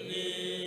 ni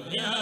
bima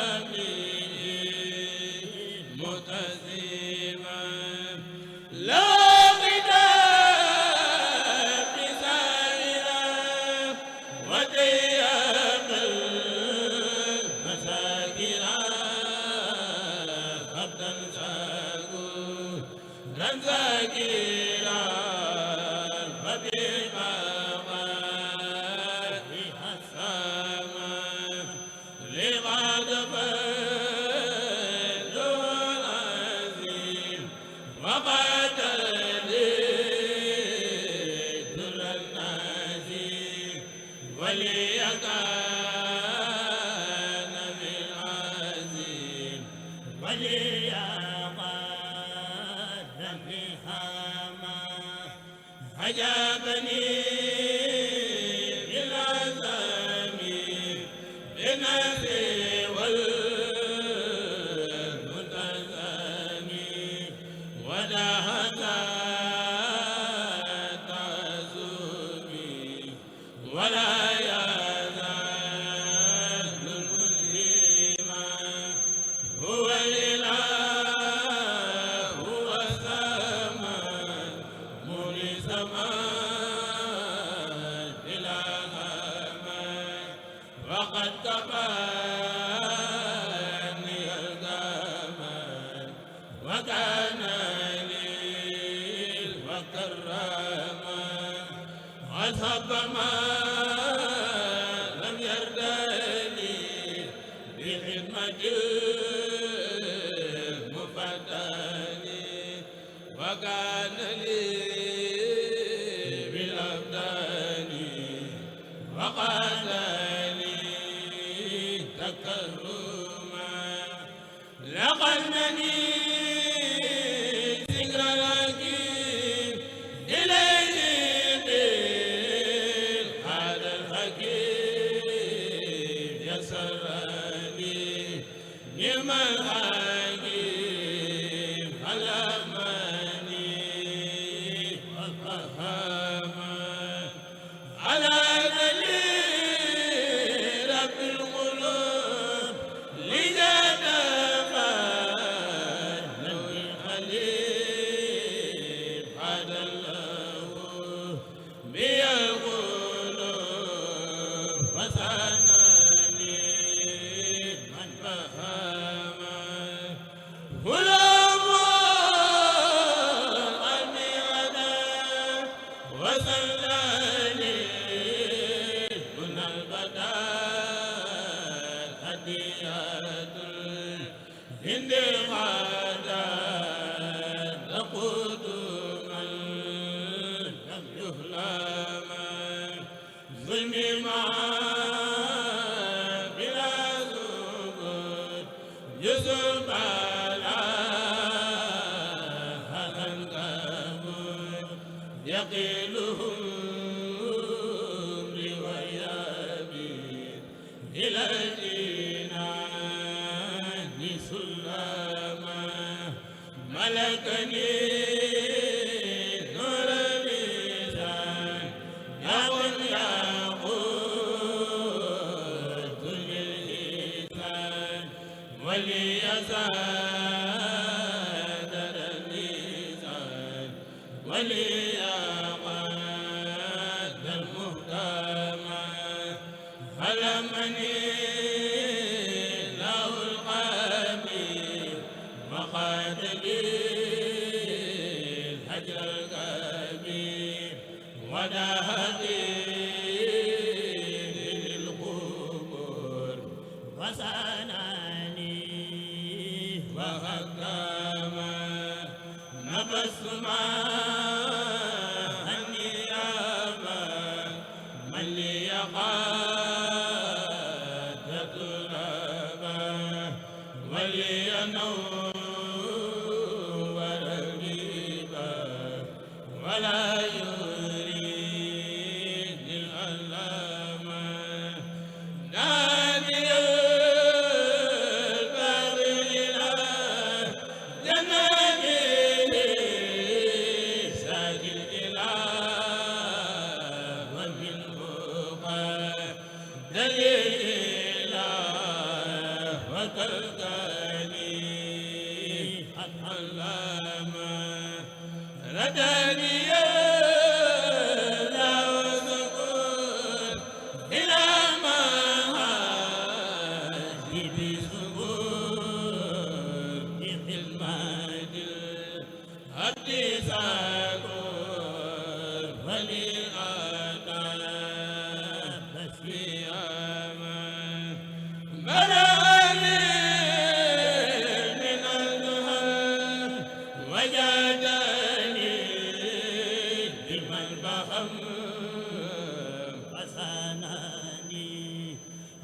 حسناني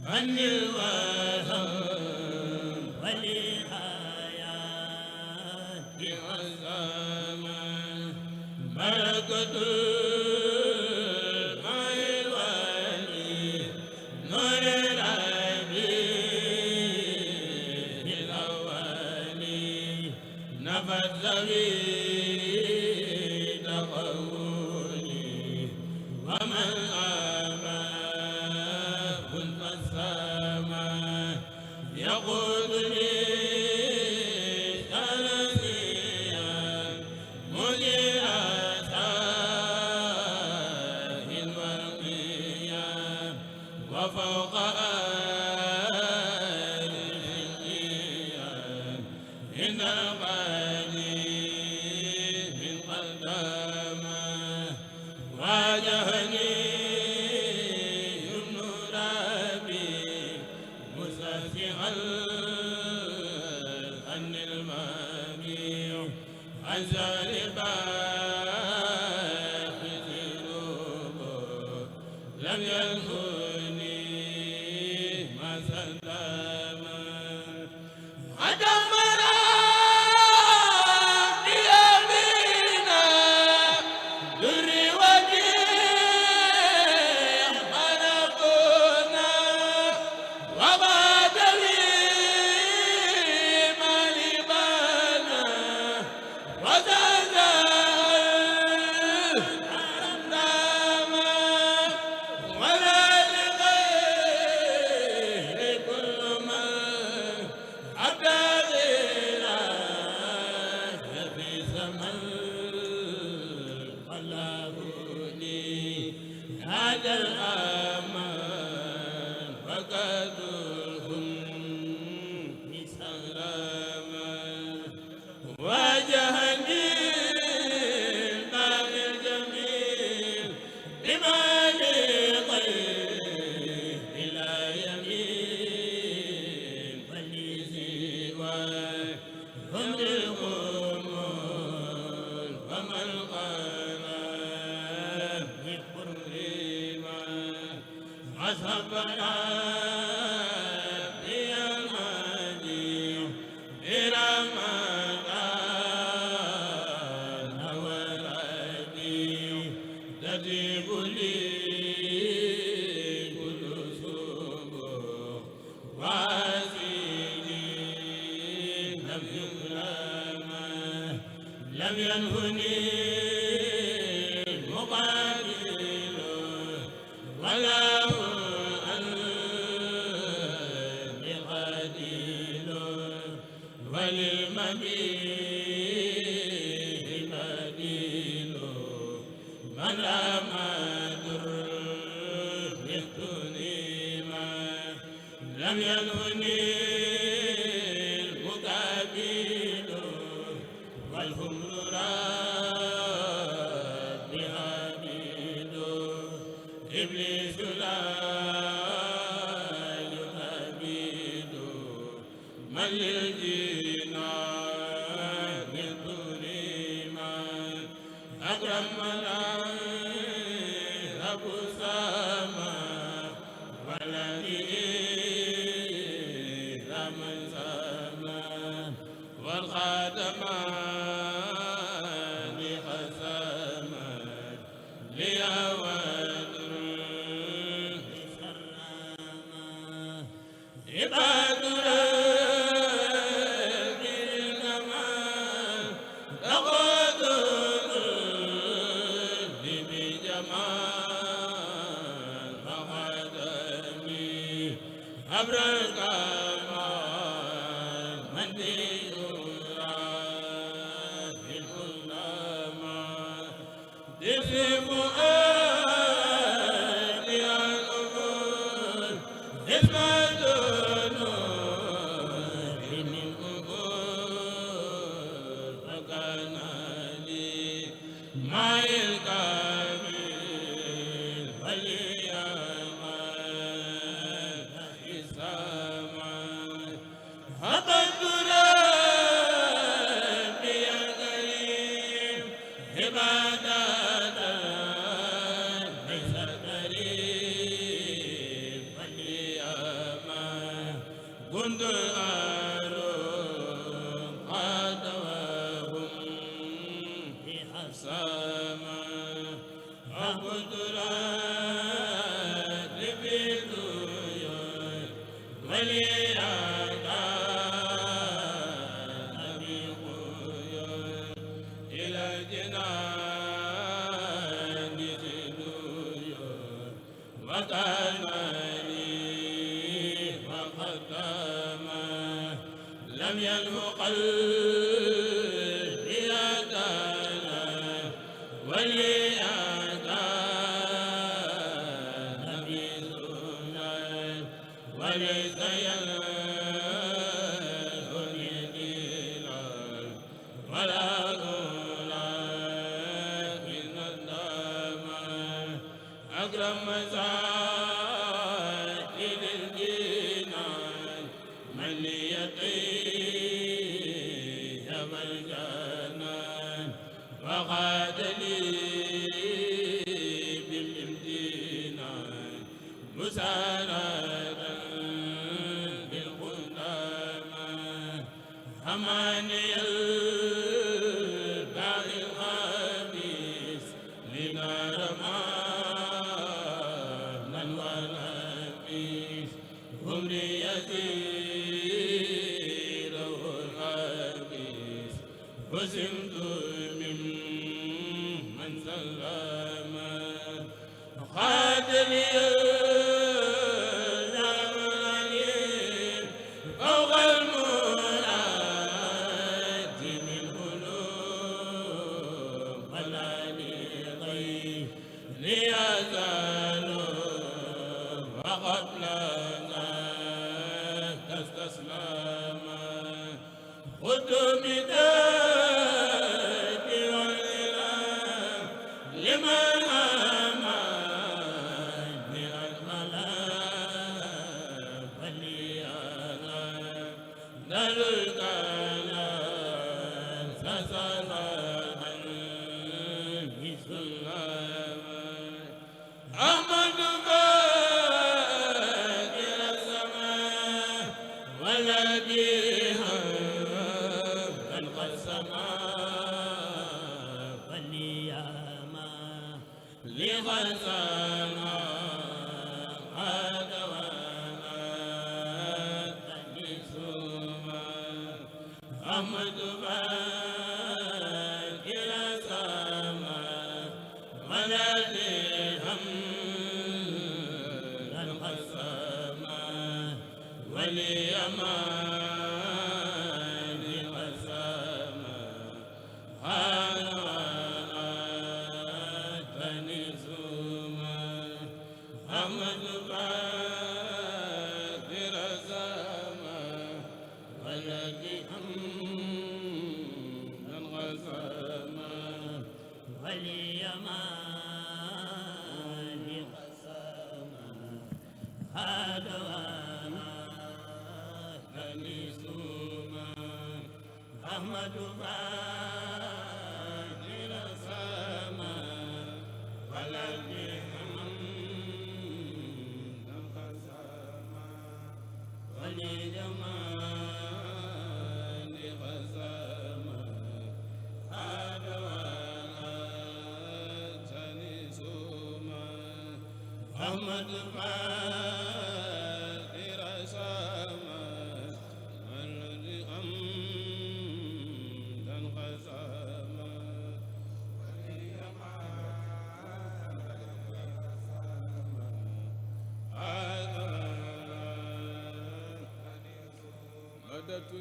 Hallelujah.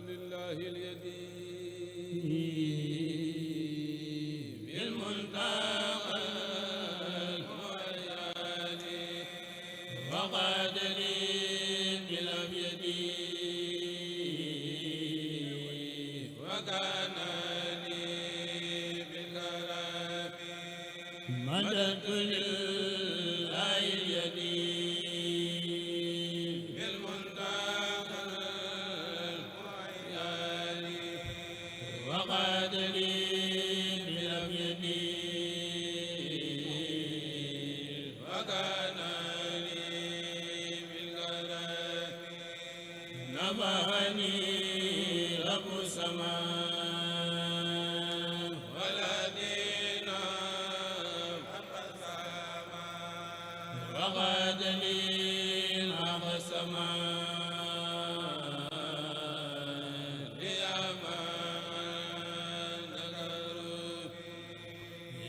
لله اليدين بالمنتقى المعيان وقدري بالأبيد وكان لي بالكرم مددت لله اليدين بالمنتقى المعيان وقدري بالأبيد نبهني رب السماء ولدينا وقد لي نعم السماء ليما نذر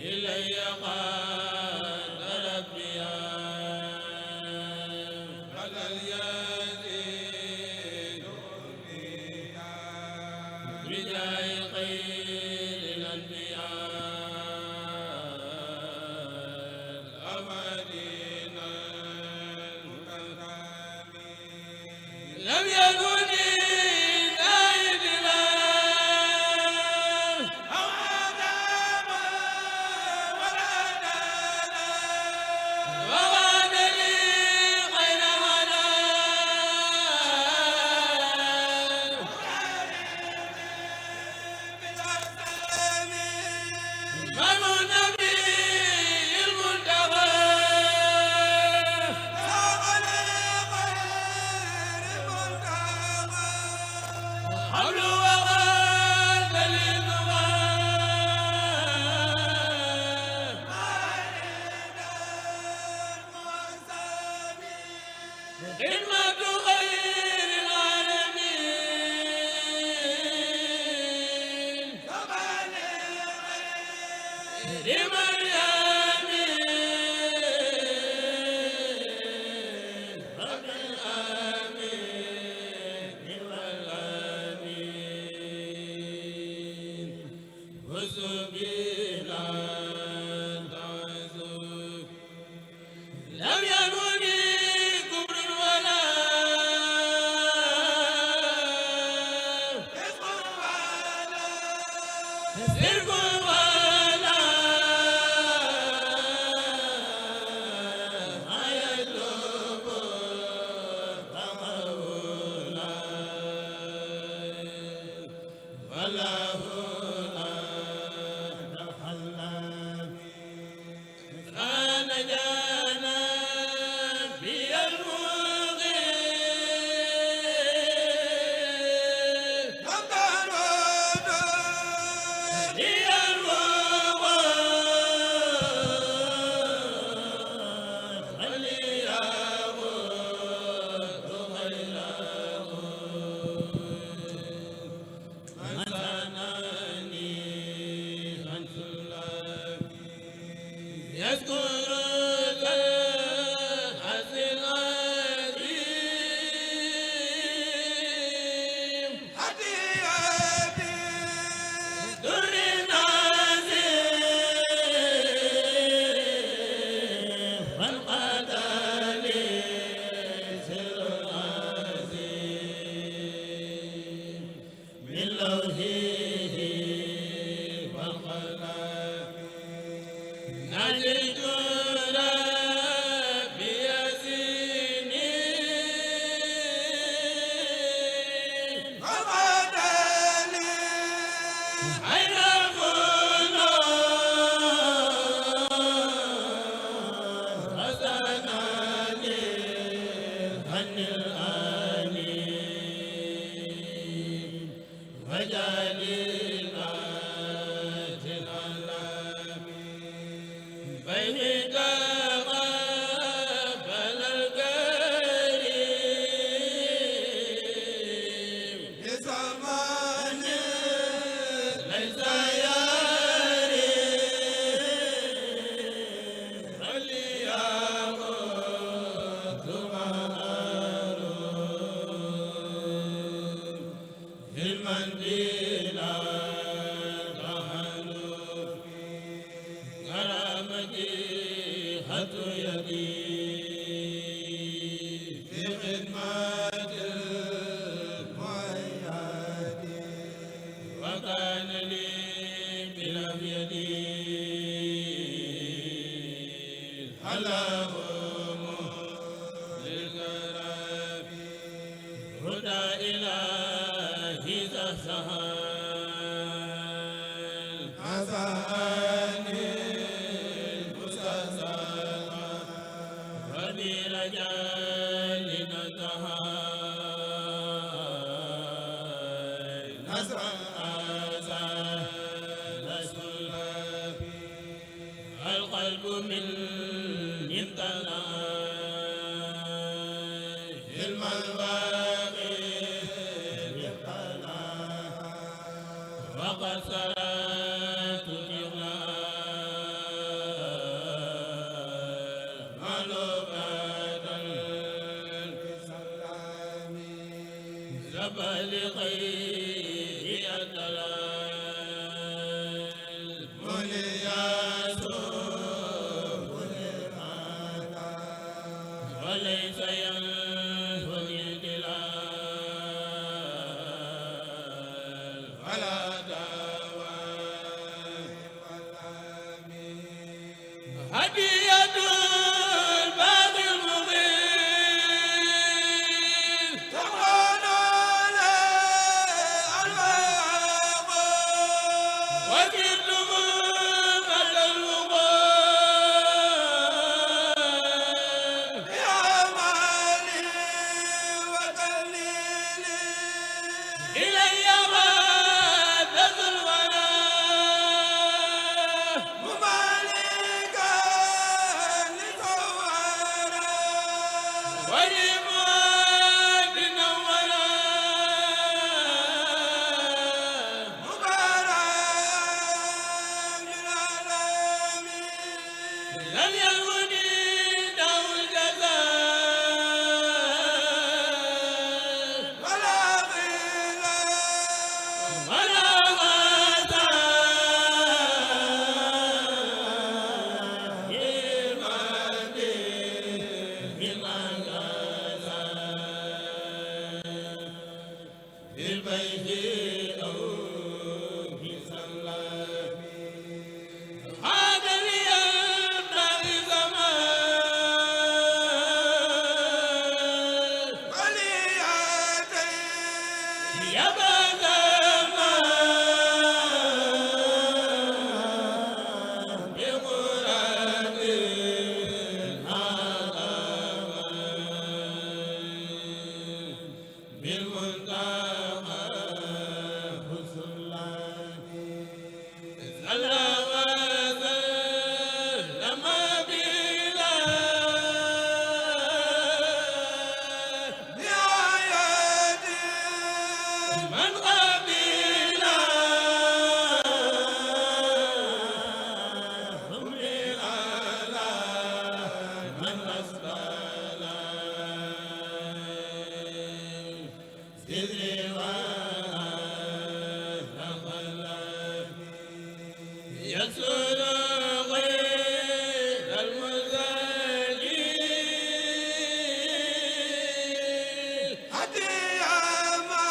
إلي قاد ربي على اليدين رجاء خير الأنبياء الأمانين لم يكن داعي له أو آدم ولا دانا وغاد لي خير هدى من النبي المنتقى حول وغاد للنبى خدمة خير العالمين لمن يامين رب الآمين والآمين وسبيلا تعزف لم يكن كبر ولا سرق ولا ما يطلب تقولا ولا هنا تخلى كان جانا في المغيب لي الوغى فليعبد غيره من سناني عن سلامي يذكر الحسن العظيم در نازل والقتل سر عظيم من لوحه والقلم نجد ربي يسيني عين الفنون حسناني عن الآمين وجليلات العالمين بينك قبل الكريم لزمان ليس يريم فليعبد معروف في المنديل تهلف كرامتي خط يدي في خدمة المؤيد وكان لي بالأبيض اللهم للكرم هدى إلهي ذا السهل أزاني المستسلم وبرجال نتهى القلب من امتنع علم الواقع وقد سرت جهلا ملوكة زب لغير الدلال وليس وليس ينفذ الدلال ولا دواء هدية الباقي المغيث تقول الألباب وجدتم قد الوقوف يا مالي وتليلي إلي غادة الورى مماليكا لتورى ولموت نورا مبارك للعالمين لم يلوني داو الجزاء ولا غيلا ولا غاتا بالبيت أو في صلاة هذا لي الدار زمان ولياتي يا زمان بقرآن بالمنتهى يسر غير المزاجين هدية ما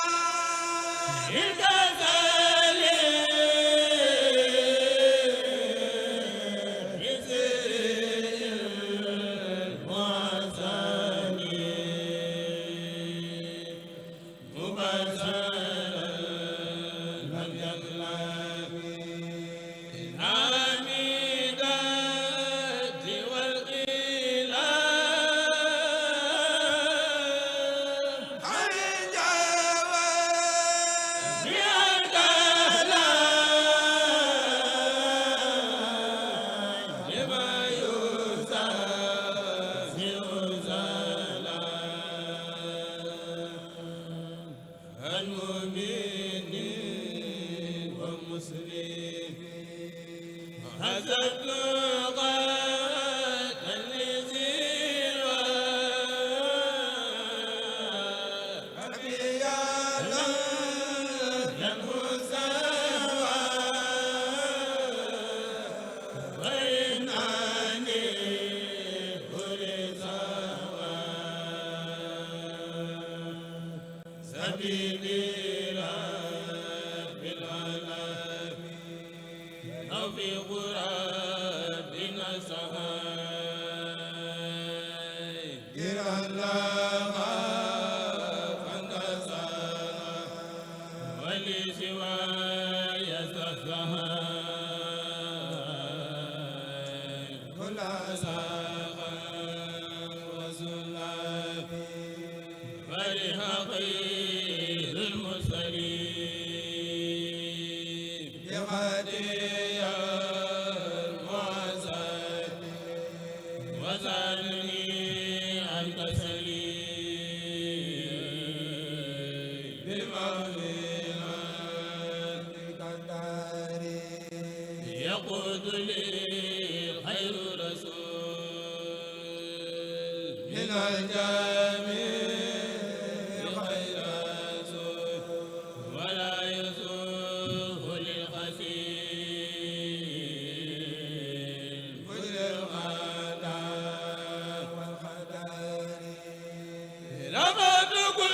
الغزال يسر المعزانين مباشرا لم يغلب الحميدات والغلاب حجابا بالكلام لما يزال المؤمنين والمسلمين هذا اللغات الذين أبيانا ينهو سوا وإنني أريد سبيلي رب العالمين أو في غرابنا سهاي جرى الله فانكسر ولي سواي سهاي كل ساقا وسلافي فرح خير المرسلين يقود لي خير رسول من الجميع خير رسول ولا يسوه للخسير كل الغداء والخدار رفض كل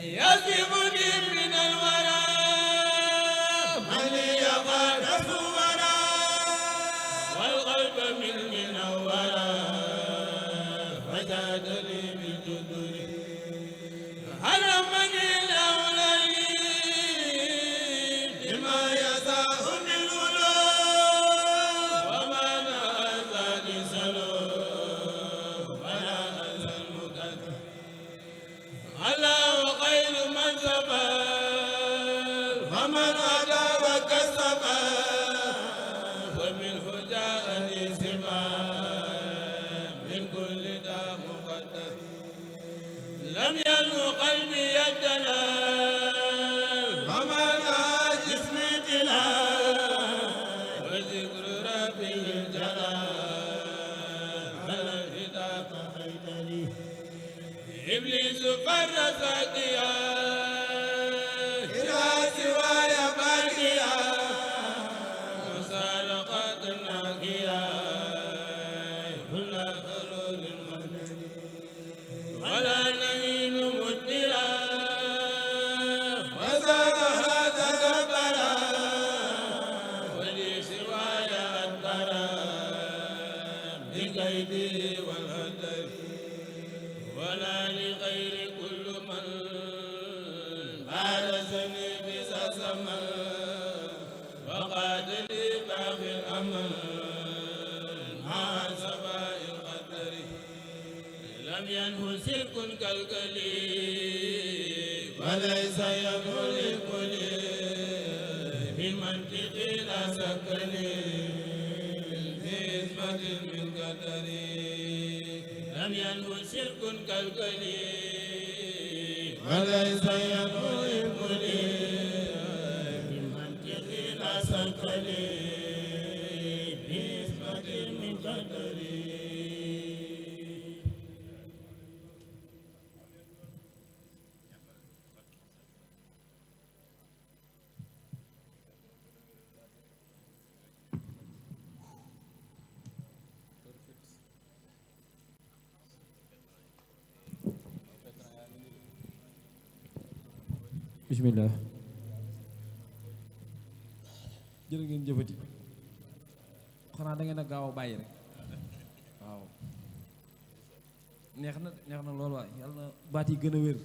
يصفني من الورى من يقال الورى والقلب من الورى وزاد لي بالجدر هرمني الاولي بما يساء من الولوم وما نازل سلوم ولا نزل مكذب الله خير من سبر ومن أتى وكسب ومنه جاءني سماء من كل داء مقدر لم يلو قلبي الدلال ومن جسمي تلال وذكر ربي الجلال بل الهدى فخيتني إبليس فرس ساقيا إلى سواي باقيا مسارقة ناقيا كل خلول المدن ولا نهين مدرا وزاد هذا كبرا ولي سواي أدبرا بكيدي والهدر ولا لغير كل من بارزني بذا زمن وقاد لي باب الأمل مع سباء القدر لم ينه سلك كالكلي وليس ينه لكلي بمنطق لا سكني في إثبات من قدري لم ينه شرك كالكلي وليس ينه لكلي بمنطق لا سكني بإثبات من قدري bismillah jërë ngeen jëfati xanaa da ngeen a gaaw a bàyyi rek waaw neex na loolu waay yàlla na baat yi gën a wér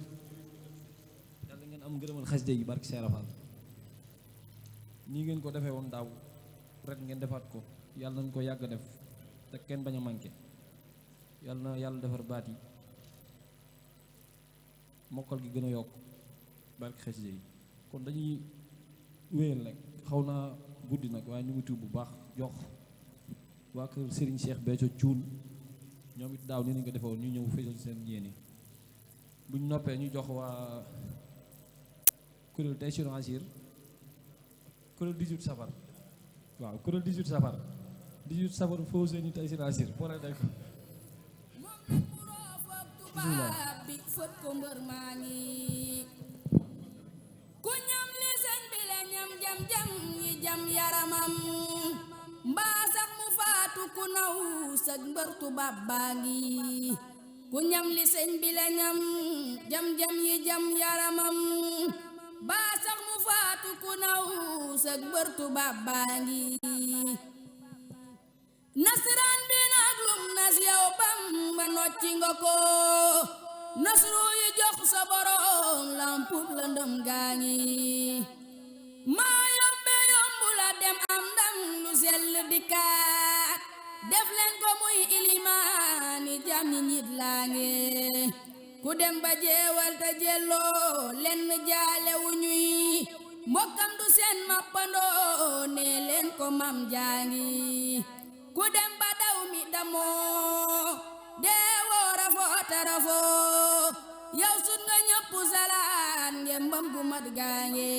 yàlla ngeen am ngërëmal xasida yi barki Seera Faal nii ngeen ko defee woon daaw ret ngeen defaat ko yàlla nañ ko yàgg a def te kenn bañ a manqué yàlla na yàlla defar baat yi mokkal gi gën a yokk barki xasida yi kon dañuy wéyal rek xaw naa guddi nag waaye ñu ngi tuub bu baax jox waa kër Serigne Cheikh Béthio Thioune ñoom it daaw ni ñu ko defoon ñu ñëw fësal seen yéene buñ noppee ñu jox waa kuréel Taysiroul Assir kuréel 18 safar waaw kuréel 18 safar 18 safar foo seeni Taysiroul Assir boo lay def bismillah bi fët ko mbër maa ngi ku ñam li sëñ bi la ñam jam jam yi jam yaramam mbaa sax mu faatu ku naw sag mbër tubaab baa ngi ku ñam li sëñ bi la ñam jam jam yi jam yaramam mbaa sax mu faatu ku naw sag mbër tubaab baa ngi nasaraan bi nag lum nas yow Bamba nocci nga ko nasru yi jox sa borom lampub lëndëm gaa ngi maa yombe yombu la dem am ndam lu sell dikkaat def leen ko muy ilimaani jam ñi nit laa ngi ku dem ba jeewal te jelloo lenn jaale wu ñuy mbokkam du seen mappandoo ne leen ko mam jaangi ku dem ba daw mi damoo deewoo rafoo tarafoo yow sut nga ñëpp salaan ngembam gu mat gaange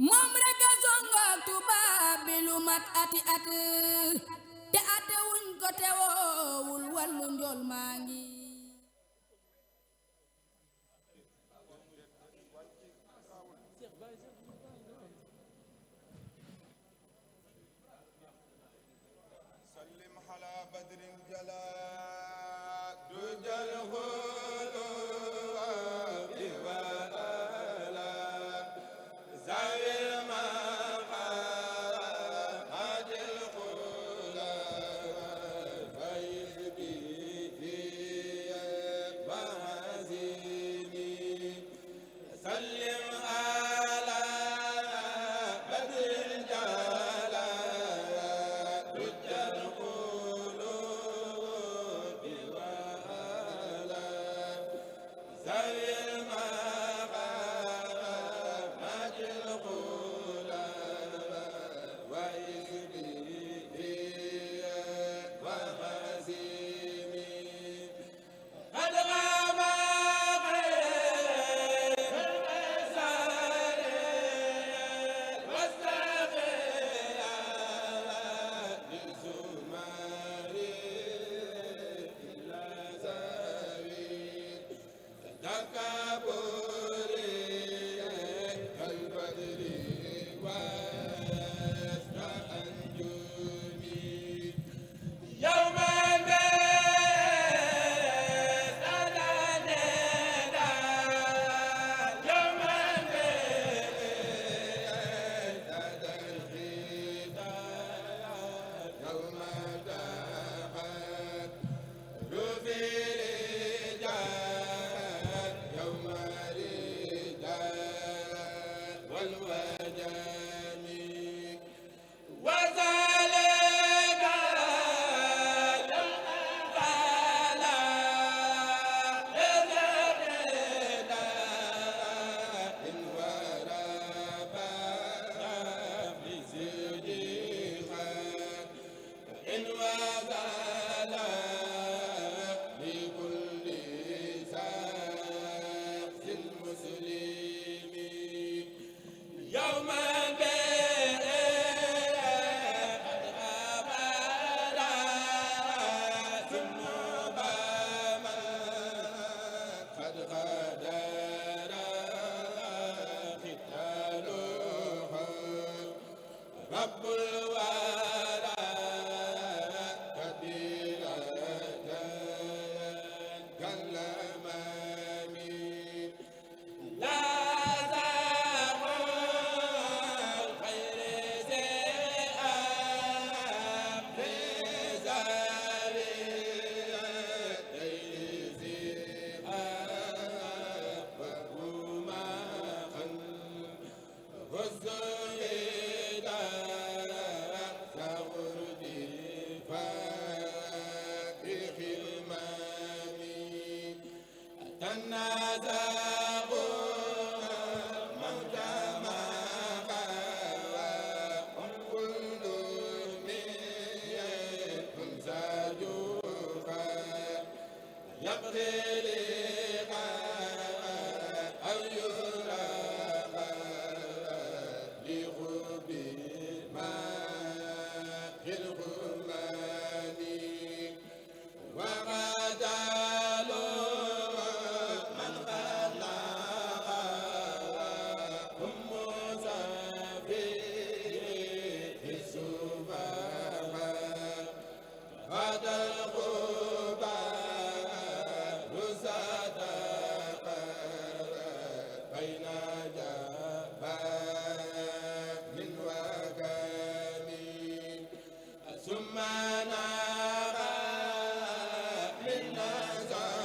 moom rek a songook tubaab bi lu mat ati at te ate wuñ ko te woowul wallu njool maa ngi ثم نرى من نزار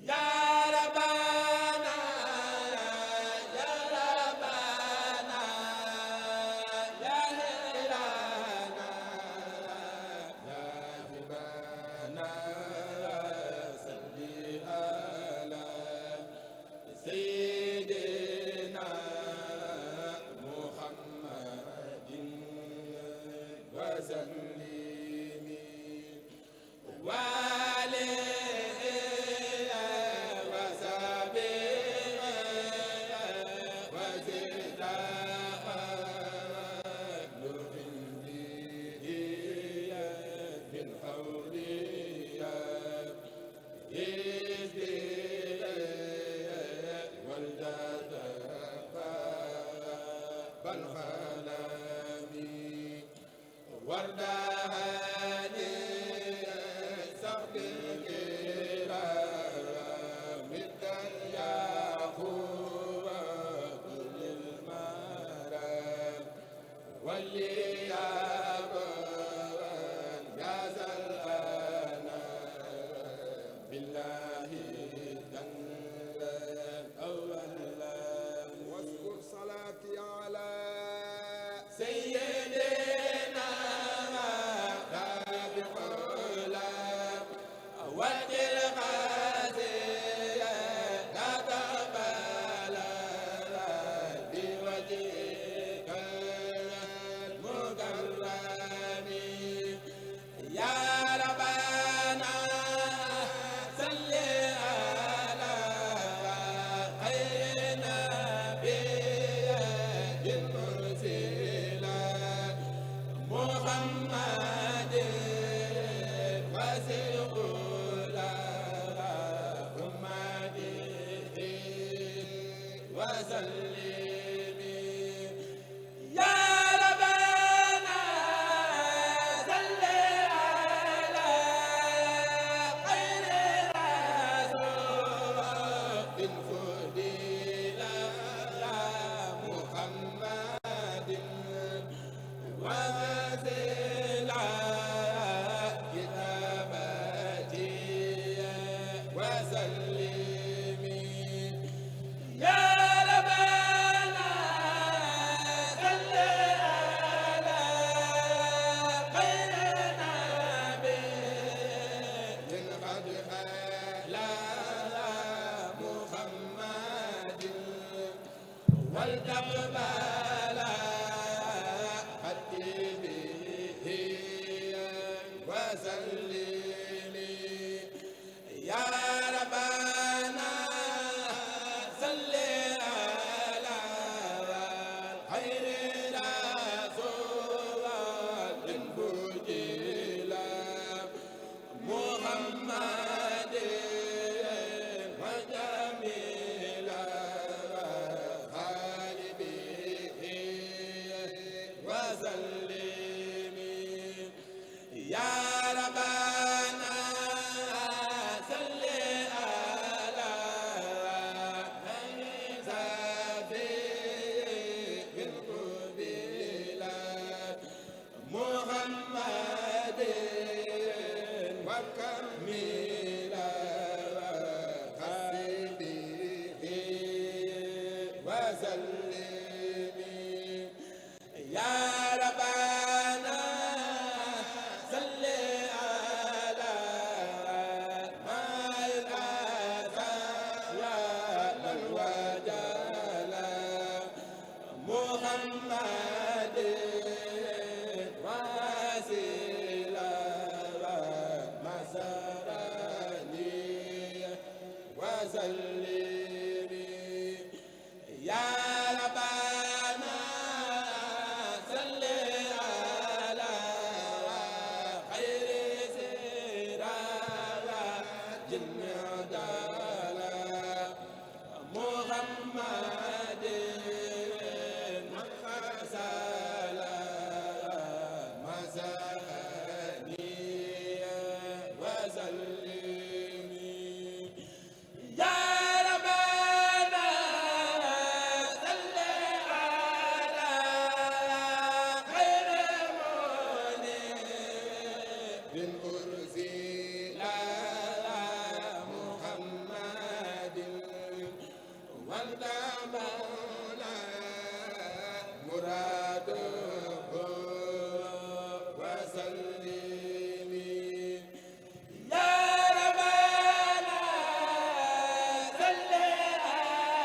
ya rabana ya سيدنا محمد وسلم وآله وصحبه وزد في الحول والداد بالخلام ورداني سقف الكرام الدنيا قوة للمرام واللياب يا زلنا بالله جنة أولا واذكر صلاتي على سيدنا رابح الأولى والتلغازي لا تقبل بوجهك المكرم يا ربنا صل على خير نبي المرسل محمد وسيق وسلم يا ربنا صل على خير رسول فضيلة محمد وزل كتابتي وسلم يا ربنا صل على خير نبي قد خلا محمد والتقبل حتى به وسلم يا ربنا صل على خير رسول فضيلة محمد وجميل خالبه وسلم يا ربنا صل على سفي بالقبيلة محمد وكمل خالبه وسلم يا ربنا صل على ما الأسى والوجل محمد وسيلة مسرني وسلم يا ربنا صل على خير سراج النضالة محمد وغسل مساني وسلم يا ربنا صل على خير منير أرسل محمد والتمنى مراده وسلم يا ربنا صل على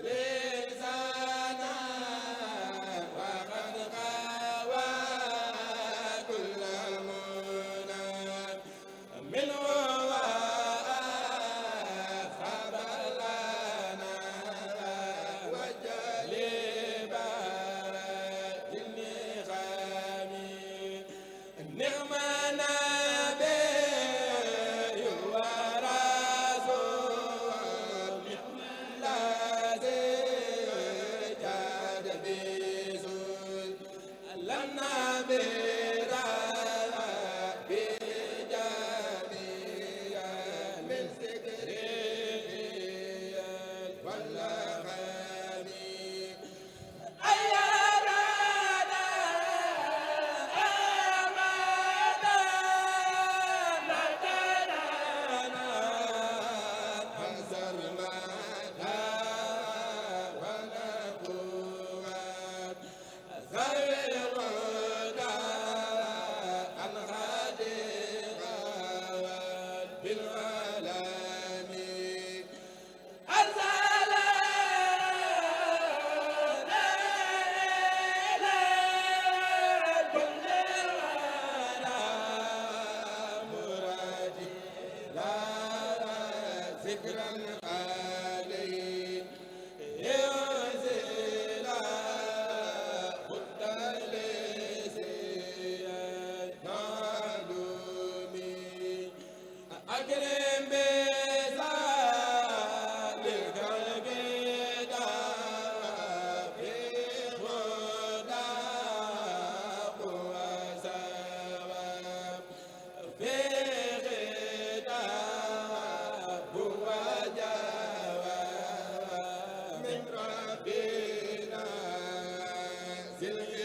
leen Allah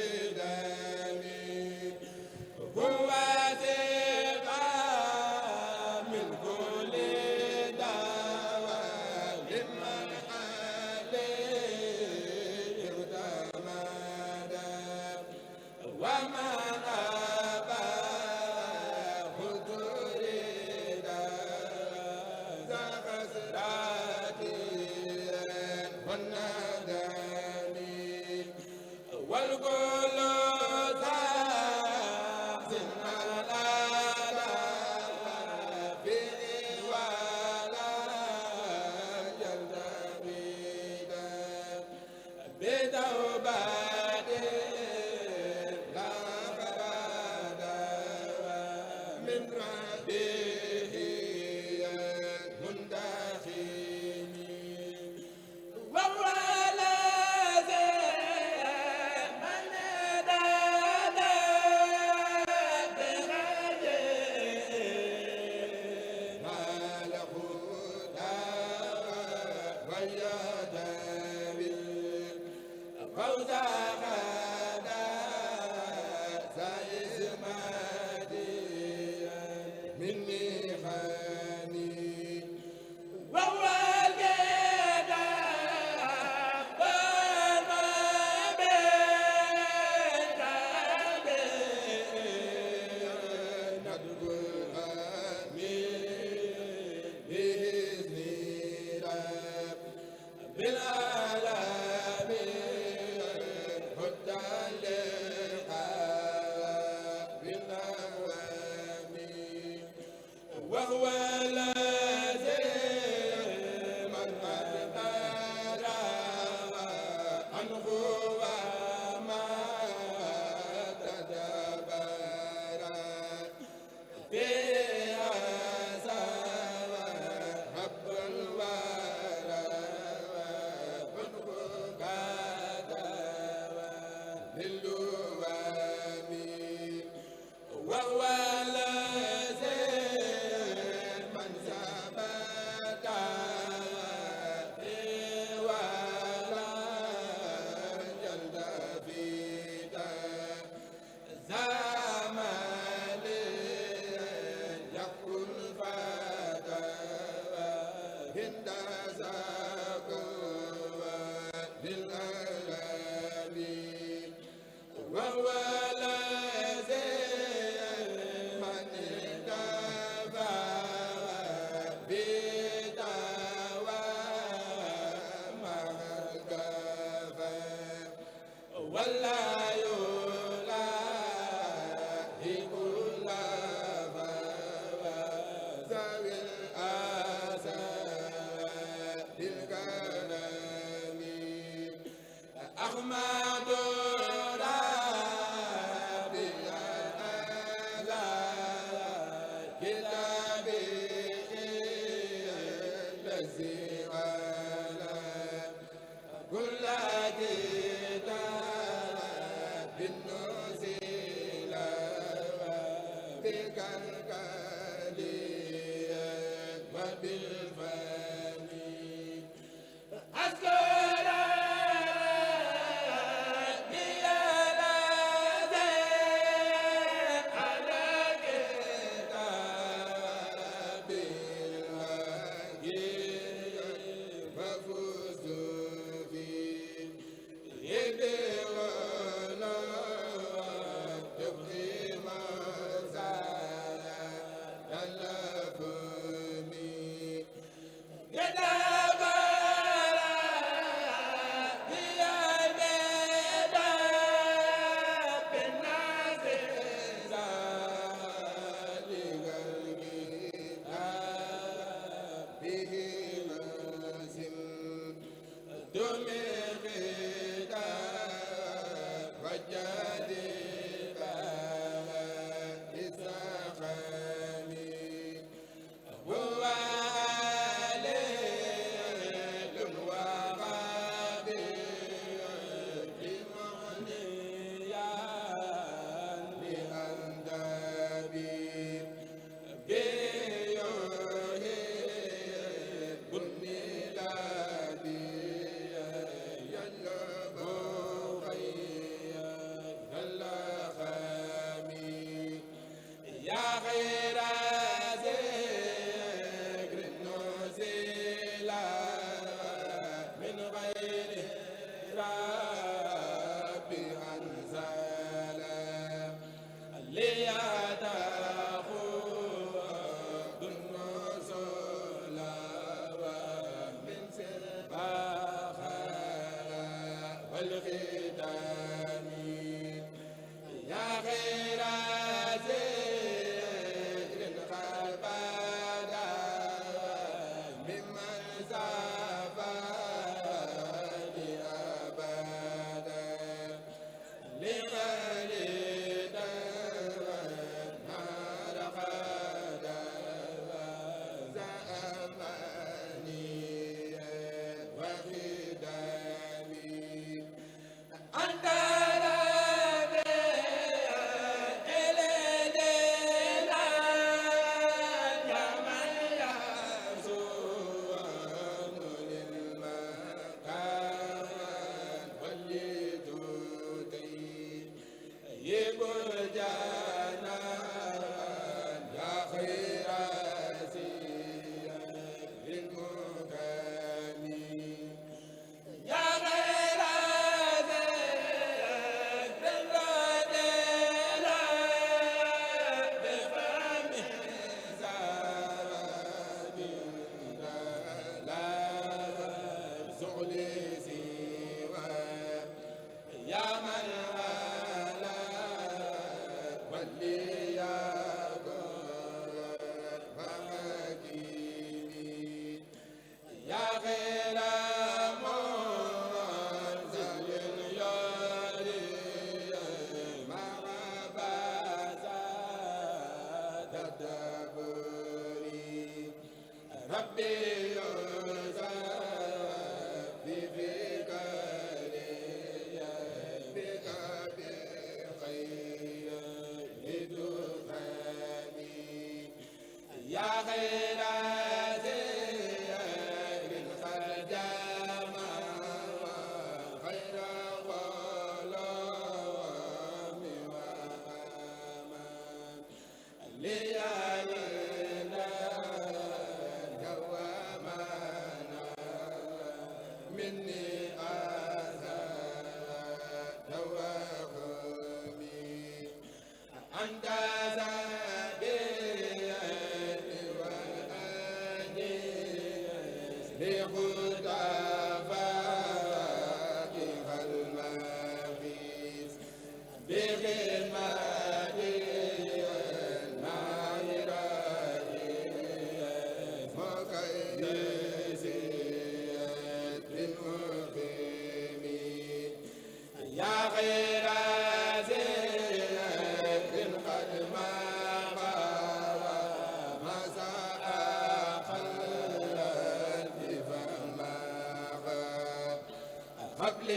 قبل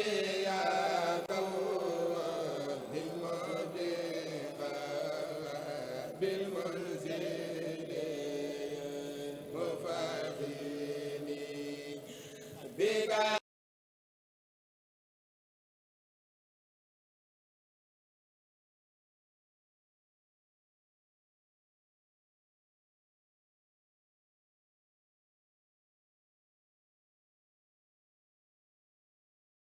يا كون